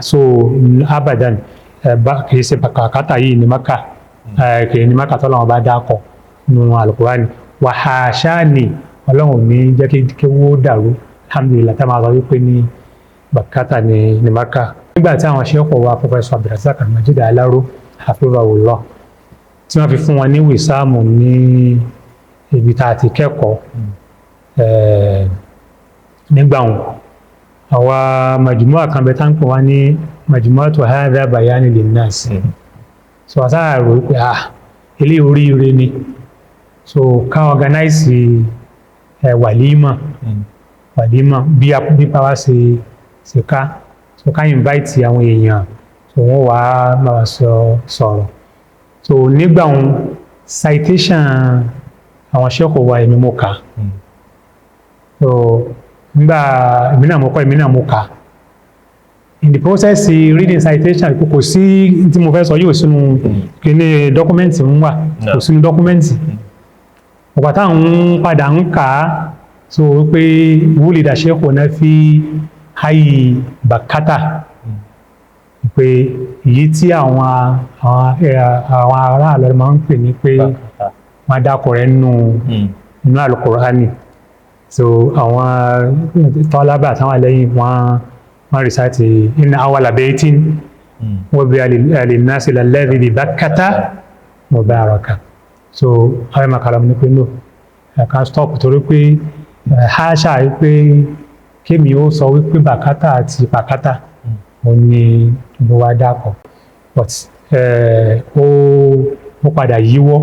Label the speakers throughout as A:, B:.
A: So abadan, kì í ṣe Bàkátà yìí ní Maka, kì í ní Maka tọ́lọ́run bá dákọ̀ nínú Alukurani. Wàhásà ni Ọlọ́run ò ní jẹ́ kí wó dàrú, alhamdulillahi, tá a máa sọ wípé ní Bàkátà ní Maka. Nígbà tí àwọn ṣẹ́kọ̀ wa, Professor Abdulrasaq Almajid Alaro hafizahullah, tí wọ́n fi fún wọn ní wìsáàmù ní ibi tá a ti kẹ́kọ̀ọ́ nígbà wọn, àwa majumua kan bẹ tá ń pè wá ní majumuatu hadha bayani linnas. So àtàrà rò wípé, ah, ilé oríire ni, so ká organize wàlímà, wàlímà bí a bí bá wá ṣe ká, so ká invite àwọn èèyàn, so wọ́n wá máa sọ̀rọ̀. So nígbà wọn, citation àwọn ṣẹ́kọ̀ọ́ wa, èmi mo kà. So nígbà èmi náà mo kọ́, èmi náà mo kà. In the process reading citation, kò sí tí mo fẹ́ sọ yóò sínú kíní document ń wà, kò sínú document. Ọ̀pá táwọn ń padà ń kà á, so pé wulida sheikhuna fi hayi Bakata, pé èyí tí àwọn aráàlú máa ń pè ní pé wọ́n dákọ̀ rẹ̀ nínú Alukurani. So àwọn tọ́lábà táwọn lẹ́yìn wọ́n recite inna awwala baytin wudi'a linnasi lalladhi bi Bakkata mubaraka. So àwọn ẹ̀ma ní pé no, ẹ̀ka stop, torí pé haṣà wípé kémi ó sọ wípé Bàkátà àti Pàkátà ó ní ló wá dákọ̀, but ó padà yíwọ́,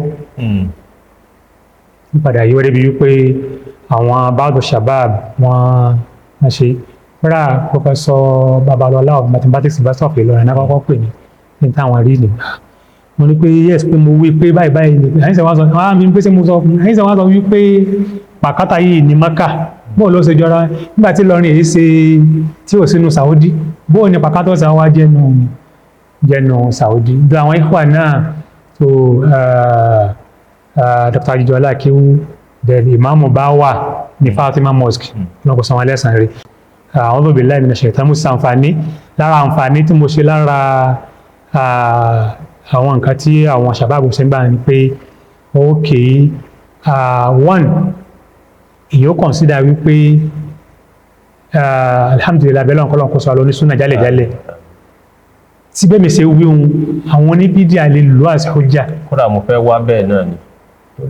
A: ó padà yíwọ́ débi wípé àwọn báàdù shabab wọ́n ṣe. Kódà Professor Babalọlá of Mathematics, University of Ìlọrin náà kọ́kọ́ pè ní ní táwọn rí ni. Mo ní pé yes, pé mo wí pé báyìí báyìí ni àyìnṣẹ́ wọn sọ. Wọn á bí pé ṣé mo sọ, àyìnṣẹ́ wọn sọ wípé Pàkátà yìí ní Maka, bóun ló ṣe jọra nígbà tí Ìlọrin èyí ṣe tí ò sínú Saudi? Bóun ni Pàkátà ọ̀sán wá jẹnu Saudi? Bí àwọn ikhwa náà tó Dr. Ajijola Akewu, then Ìmáàmù bá wà ní Fatima Mosque náà, kò san wọn lẹ́sàn-án rí. A'udhu billahi minash shaitani. Mo ṣàǹfààní lára àǹfààní tí mo ṣe lára àwọn nǹkan tí àwọn sàbáàbù ṣe ń gbà ní pé, okay, one, èyí ó consider wípé alhamdulillah, abẹ́lẹ́ ọ̀kọ́lọ́ kó sọ àlọ́ onísúnà jálẹ̀jálẹ̀ tí bẹ́ẹ̀ mi ṣe wíhun, àwọn oníbídíà lè lò as hujja.
B: Kódà mo fẹ́ wá bẹ́ẹ̀ náà ni,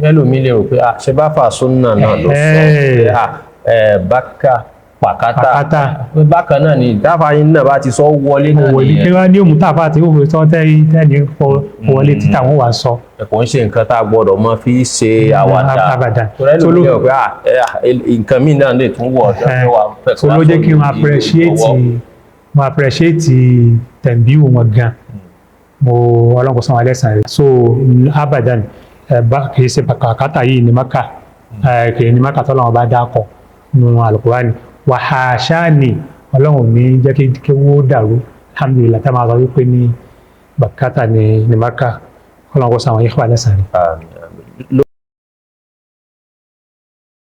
B: ẹlòmíì lè rò pé, ah, ṣe bá fà súnà náà ló sọ pé, ah, Bákà, Pàkátà.
A: Pàkátà.
B: Bákan náà ni ìdáfà yín náà bá ti sọ wọlé náà
A: wọlé kí
B: nìyẹn.
A: Wọ́n ní òmù tàfà àti òfin sọ tẹ́ni wọlé títà wọ́n wà sọ.
B: Kò ń ṣe nǹkan tá a gbọ́dọ̀ mọ fi ṣe àwàdà.
A: Abadan.
B: Torí ẹlòmíì lè rò pé, ah, nǹkan míì náà lè tún wọ̀ ọ̀dọ́ fẹ́ wà fẹ́.
A: So ló jẹ́ kí n appreciate tẹ̀m̀bíù wọn gan. Mo Ọlọ́run kò san wọn lẹ́san rẹ̀. So abadan, kì í ṣe Pàkátà yìí ní Maka, kì í ní Maka tọ́lọ́run bá dákọ̀ nínú Alukurani. Wàhásà ni Ọlọ́run ò ní jẹ́ kí wó dàrú, alhamdulillah, tá a máa sọ wípé ní Bàkátà ní Maka. Ọlọ́run kò san àwọn ikhwa lẹ́san rẹ̀.
B: Àmín.